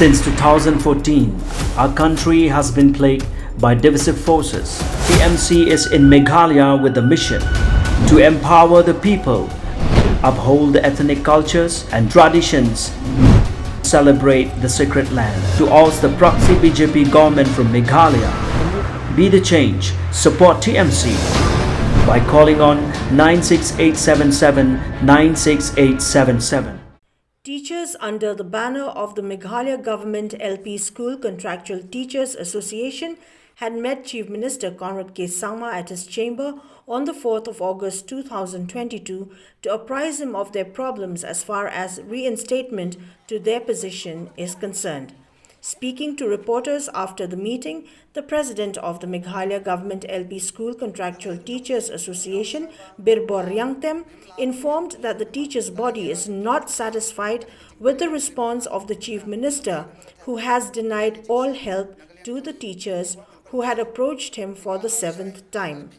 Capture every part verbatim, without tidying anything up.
Since two thousand fourteen, our country has been plagued by divisive forces. T M C is in Meghalaya with the mission to empower the people, uphold the ethnic cultures and traditions, celebrate the sacred land. To oust the proxy B J P government from Meghalaya, be the change, support T M C by calling on nine six eight seven seven nine six eight seven seven. Teachers under the banner of the Meghalaya Government L P School Contractual Teachers Association had met Chief Minister Conrad K Sangma at his chamber on the fourth of August two thousand twenty-two to apprise him of their problems as far as reinstatement to their position is concerned. Speaking to reporters after the meeting, the president of the Meghalaya Government L P School Contractual Teachers Association, Birbor Riangtem, informed that the teachers' body is not satisfied with the response of the Chief Minister, who has denied all help to the teachers who had approached him for the seventh time.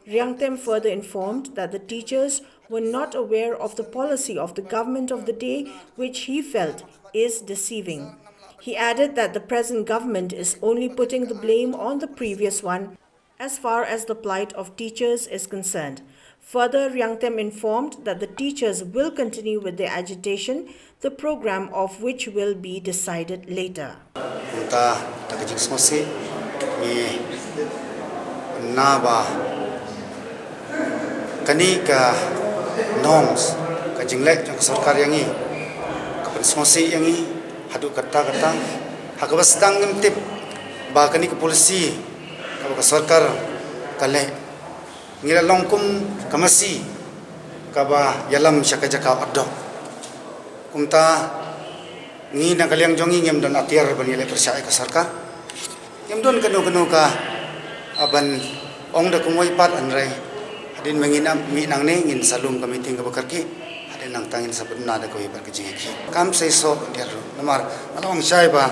Riangtem further informed that the teachers were not aware of the policy of the government of the day, which he felt is deceiving. He added that the present government is only putting the blame on the previous one as far as the plight of teachers is concerned. Further, Riangtem informed that the teachers will continue with their agitation, the program of which will be decided later. Kumta, ta ka jingsngewsih ngi na ba kani ka norms, ka jingleh jong ka sorkar ïa ngi, ka pynsngewsih ïa ngi haduh katta katta. Ha kaba sdang ngim tip ba kani ka policy kaba ka sorkar ka leh, ngi la long kum ka masi kaba ïalam sha ka jaka ardor. Kumta, ngi na ka liang jong ngi ngim don atiar ban ïaleh pyrshah ïa ka sorkar. Ngim don kano kano ka, ah, ban ong da kumwei pat, hynrei hadien ba ngin ap mih nangne, ngin sa lum ka meeting kaba kyrkieh. Hadien nangta ngin sa pynbna da kawei pat ka jingïakhih. Kam sei soh diar ruh. Namar nga la ong shai ba,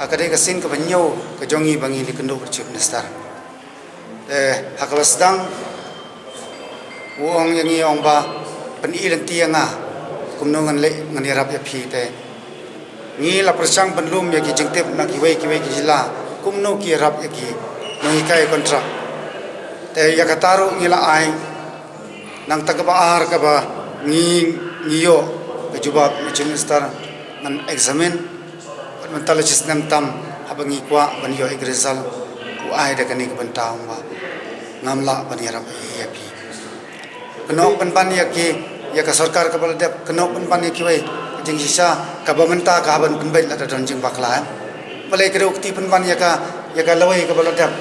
ah, ka dei ka sien kaba hynñiew ka jong ngi ba ngi ïakynduh bad Chief Minister. Te ha kaba sdang u ong ïa ngi, ong ba, pyni lynti ïa nga kumno ngan leh, ngan ïarap ïa phi. Te ngi la pyrshang ban lum ïa ki jingtip na kiwei kiwei ki jylla kumno ki ïarap ïa ki nonghikai kontrak. Te ïa kata ruh ngi la ai. Nangta kaba ar kaba ngi, ngi ïoh ka jubab na Chief Minister, ngan examine. Bad mynta la shi snem tam haba ngi kwah ban ïoh ïa ka result, u ai da kane ka bynta, ong ba ngam lah ban ïarap ïa phi. Kynnoh pynban ïa ki, ïa ka sorkar kaba la dep, kynnoh pynban ïa kiwei. Ka jingshisha kaba mynta ka haban pynbeit lada don jingbakla, em. Balei ka dei u kti pynban ïa ka, ïa ka lawei kaba la dep.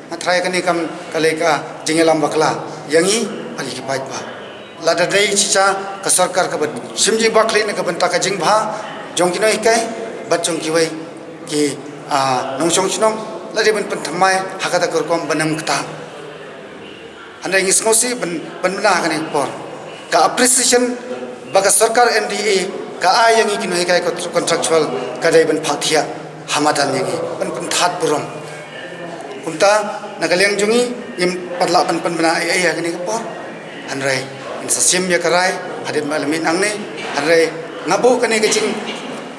Nga tharai kane kam ka lei ka jingïalam bakla ïa ngi bad ïa ki paidbah. Lada dei shisha ka sorkar kaba shim jingbakla na ka bynta ka jingbha jong ki nonghikai bad jong kiwei ki, ah, nongshong shnong, la dei ban pynthymmai ha kata ka rukom ban ym ktah. Hynrei ngi sngewsih ban, ban pynbna ha kane ka por. Ka appreciation ba ka sorkar M D A ka ai ïa ngi ki nonghikai contractual ka dei ban phah thiah ha madan ïa ngi, ban pynthad burom. Kumta na ka liang jong ngi ngim pat lah ban pynbna ei ei ha kane ka por. Hynrei ngin sa shim ïa ka rai hadien ba la mih nangne. Hynrei nga buh kane ka jing,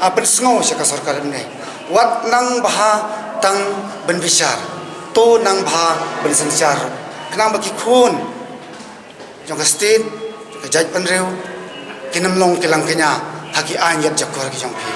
ah, pynsngew sha ka sorkar mynne. Wat nang bha tang ban bishar, to nang bha ban synshar. Khnang ba ki khun jong ka state, jong ka jaitbynriew, kin ym long ki langkñia ha ki aiñ ïat jakor ki jong phi.